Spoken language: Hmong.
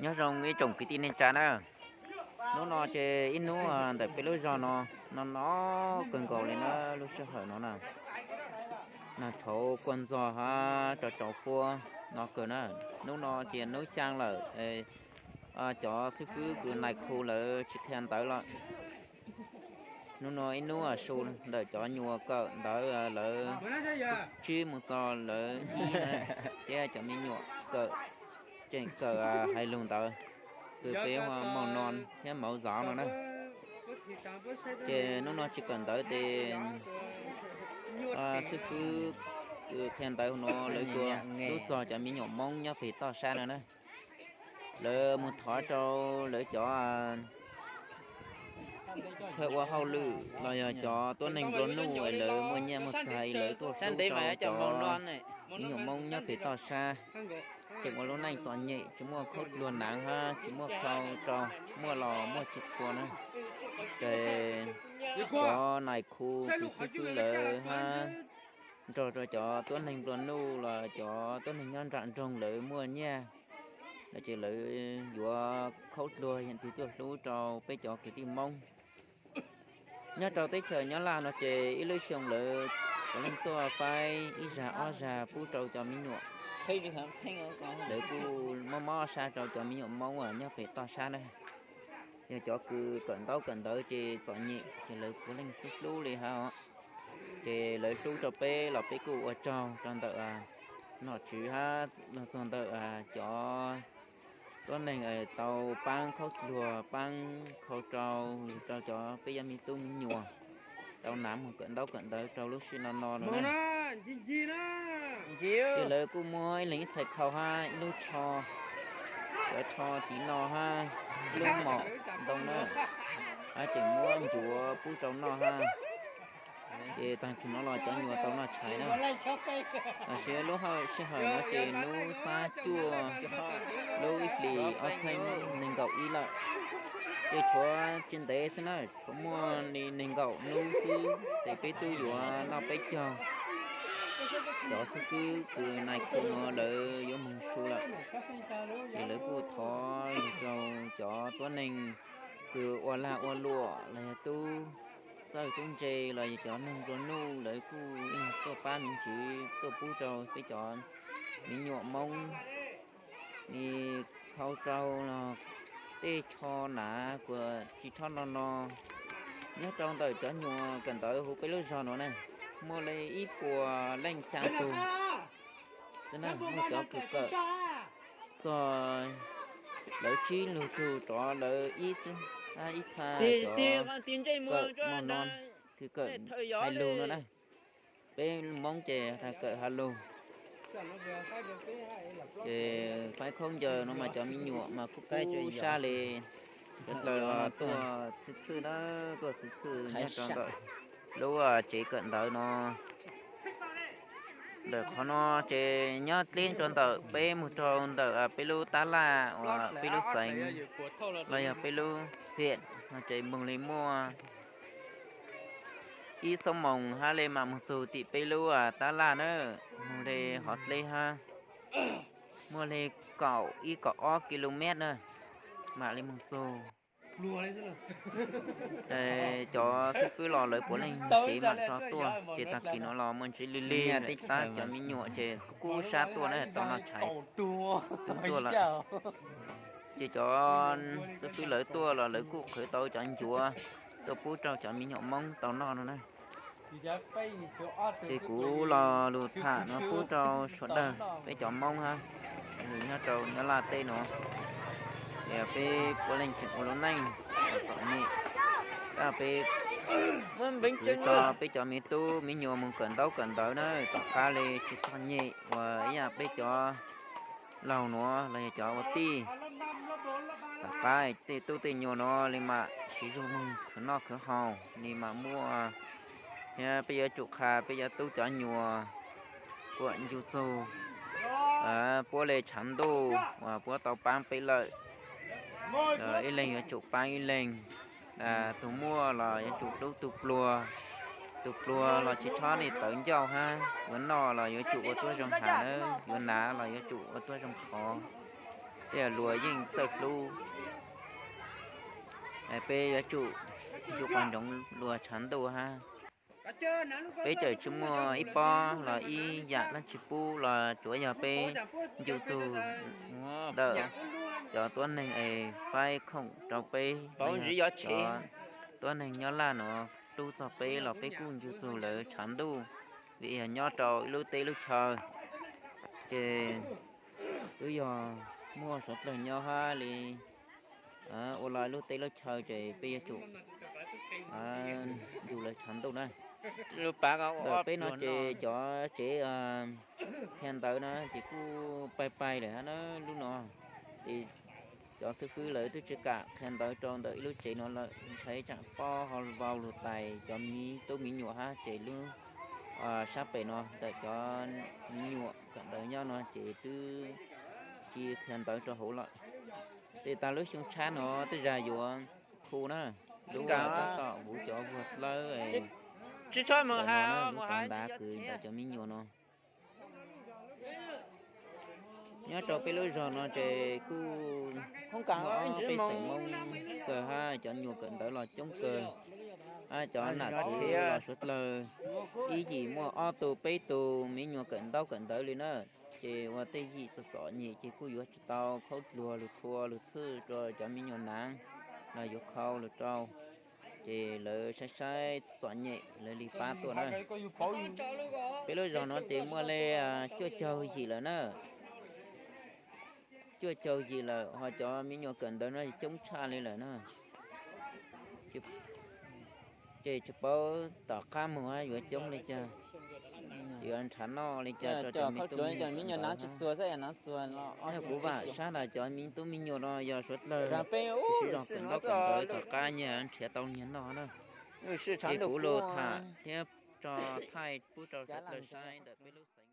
Nyob zoo ib tsoom kwv tij neej tsa na. Hnub no ces ib hnub ntawm peb lub zos no, no no kawg nkaus li na, lub sij hawm no na, nag tshauv kuaj ntxog hab tsaus tsaus fuab no kawg na. Hnub no ces hnub xyaa lawm, cov xib fwb kws nais khu lawv tsis qhia ntawv lawm. Hnub no ib hnub su ntawm cov nyuas kawm ntawv lawv tsib mus txog lawv ib na, thiab cov me nyuam kawm, tseem kawm hais lus ntawv, kws peb hu ua mauv noos thiab mauv zov no na. Ces hnub no tsis kawm ntawv ces xib fwb kws qhia ntawv no lawv tuaj txog cov me nyuam Moob nyob pem toj sab no na. Lawv mus thov rau lawv cov chaw ua hauj lwm los yog cov tuab neeg nplua nuj es lawv muaj nyiaj muaj txiag es lawv tuaj hlub rau cov me nyuam Moob nyob pem toj sab, tseem ua lub neej txom nyem tsis muaj khaub dluag hnav hab tsis muaj khau rau, muaj los muaj tsis txhua na. Ces cov nais khu kws xib fwb lawv hab nrog rau cov tuab neeg nplua nuj los cov tuab neeg nyob nram nroog lawv muaj nyiaj no ces lawv yuav khaub dluag yam twg tuaj hlub rau peb cov kwv tij Moob. Nyob rau teb chaws Nyab Laj no ces ib lub xyoo lawv puav leej tuaj faib ib zag ob zag pub rau cov me nyuam. Lawv kuj mob mob sab rau cov me nyuam Moob uas nyob pem toj sab na. Yog cov kws kawm ntaub kawm ntawv ces txom nyem ces lawv puav leej hlub hlub li hab os. Ces lawv hlub rau peb los peb kuj ua tsaug rau ntawm nom tswv hab los txog ntawm cov tuab neeg tau paab khaub dluag paab khau rau, rau cov peb cov me tub me nyuam tau hnav moog kawm ntaub kawm ntawv rau lub sij no no no na. Ces lawv kuj muab ib leeg ib txhais khau hab ib lub tsho, cov tsho tiv no hab ib lub mom ntoo na, hab tseem muab ncuav pub rau noj hab. Ces taag kig no los cov nyuas tau noj tshais na. Tam sim lub sij hawm no ces lub xab cuaj lub ib hlis ob txhiab neeg nkaum ib lawm. Ces tshuav tsis ntev xwb na, tshuav muaj li neeg nkaum nub xwb ces peb tub yuav noj peb caug. Cov xib fwb kws nais khu no lawv yuav moog su lawm, ces lawv kuj thov lug rau cov tuab neeg kws ua lag ua luam los yog tub txawj tub ntse los yog cov neeg nplua nuj lawv kuj tuaj pab me ntsis tuaj pub rau peb cov me nyuam Moob, khau rau los tej tsho hnav kuas tsis tshua no no. Nyob rau ntawm cov nyuas kawm ntawv huv peb lub zog no na, muaj li ib puas leej xyaa tug xwb na, muaj cov kws kawm txog lawv tsib lug txug rov lawv ib xwb, ib txha cov kawm mos no, kws kawm hais lug no na. Peb Moob ces has kawm has lug. Ces faib khaub ncaws no mas cov me nyuam mas kuj kub sab li. Cov dlaws tuaj txhij txhij na, tuaj txhij txhij nyob rau ntawm lub tsev kawm ntawv no. Ntawm qhov no ces nyob dleb rau ntawm peb mus rau ntawm peb lub tab laj uas peb lub xeev los yog peb lub hiam no ces moog li muaj ib xuab moos hab li mam moog txug tim peb lub tab laj na, moog li hov dleb hab, muaj li kaum ib kaum ob ki lu mev na, mam li moog txug. Cov xib fwb los lawv puav leej cev mam rov tuaj ces tag kis no los muaj ntsis lig lig, tab cov me nyuam ces kub sab tuaj na, tau noj tshais tuaj lawm. Ces cov xib fwb lawv tuaj los lawv kuj qhwv tau cov ncuav tuaj pub rau cov me nyuam Moob tau noj no na. Ces kuv los lug tham no pub rau sawv daws peb cov Moob hab, nyob rau Nyab Laj teb no, es peb puav leej tseem ua lub neej txom nyem, tab peb txwv tso peb cov me tub me nyuam mus kawm ntaub kawm ntawv na, tom qab li tsis txom nyem uas ib yam peb cov laug nuav los yog cov ua tij. Tom qab tej tub tej nyuam nuav li mam siv zug moog khwv noj khwv haus li mam muaj, thiab peb yuav tsum qha peb cov tub cov nyuam kuam ncu txug puab li tshav ntuj uas puab tau paab peb lawm. Ib leeg yuav tsum paab ib leeg, tug muaj los yuav tsum hlub tug pluag, tug pluag los tsis txhob li tawv ncauj hab, yuav noj los yuav tsum ua tuab zoo has, yuav hnav los yuav tsum ua tuab zoo thov. Tej luag yeej txawj hlub, peb yuav tsum ua qhov ntsoov luag tshav ntuj hab. Peb txawm tsis muaj ib pob los ib yam dlaab tsi pub los tsuav yog peb ncu txug ntawm cov tuab neeg es faib khoom rau peb, tuab neeg nyob laj nuav rub txog peb los peb kuj ncu txug lawv tshav ntuj, vim yog nyob rau ib lub teb lub chaw ces twb yog muaj suav dlawg nyob hab li ua lub teb lub chaw ces peb yuav tsum ncu lawv tshav ntuj na. Ntawm peb no ces cov tsev qhia ntawv na ces kuj pais pais lawm hab na. Lub no ces cov xib fwb lawv twb tsis kam qhia ntawv rau ntawm ib lub tsev no lawm, ntshai tsam pob ho vau lug tais cov miv tub miv nyuam hab ces lub sab pem no ntawm cov miv nyuam kawm ntawv nyob no ces twb tsis qhia ntawv rau hauv lawm. Ces tas lub xyoo tshab no tej zag yuav khu na, lub tab tom huv cov vuag dlawb, tsis tshua mus ha, mus ha ntawd kws ntawm cov miv nyuam no. Nyob rau peb lub zog no ces kuj muaj ob peb xeem Moob kawg hab cov nyuam kawm ntawv los coob kawg, hab cov nam txiv los suav dlawg, ib yim muaj ob tug peb tug miv nyuam kawm ntaub kawm ntawv li na. Ces ua tej yim txom txom nyem ces kuj yuav tsis tau khaub dluag lug thua lug txhwj rau cov miv nyuam naav los yuav khau lug rau. Ces lawv saib saib txom nyem lawv li pab tuaj na. Peb lub zog no ces muaj li cuaj caug yim lawm na. Cuaj caug yim lawm ho cov miv nyuam kawm ntawv no coob tshaj li lawm na. Ces tsis paub tom qab mus yuav coob li cas, yuav nrhav noj li cas rau cov miv nyuam naav tsis txuag xwb. Yog kuv vam sab ntawm cov miv tub miv nyuam no yog suav dlawg siv zog kawm ntaub kawm ntawv tom qab nyias nrhiav tau nyias noj na. Ces kuv lug tham thiab tso thaij pub rau suav dlawg saib ntawm peb lub xeev.